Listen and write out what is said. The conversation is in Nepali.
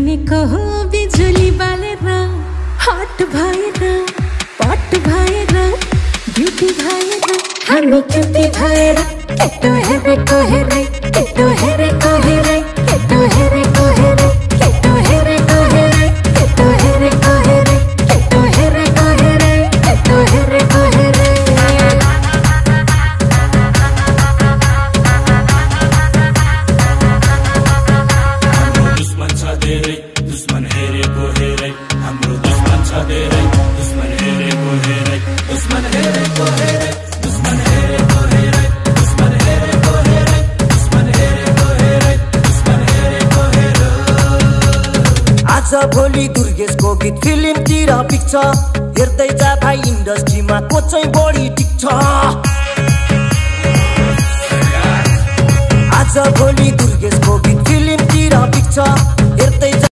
बनेको हो बिजुली बालेर हट भएर पट भएर ब्युटी भएर हामी क्युटी भएर केटो हेरेको हेरे केटो हेरेको हेरे केटो हेरेको हेरे केटो हेरेको हेरे केटो हेरेको हेरे केटो हेरेको हेरे केटो हेरेको हेरे दुश्मन छ धेरै दुश्मन हेरेको हेरै हाम्रो दुश्मन छ धेरै दुश्मन हेरेको हेरै दुश्मन हेरेको हेरै दुश्मन हेरेको हेरै दुश्मन हेरेको हेरै दुश्मन हेरेको हेरै दुश्मन हेरेको हेरै आज भोलि दुर्गेशको गीत फिल्मतिर पिक्छ हेर्दै जाँदा इन्डस्ट्रीमा को चाहिँ बढी टिक्छ आज भोलि दुर्गेशको गीत फिल्मतिर पिक्छ हेर्दै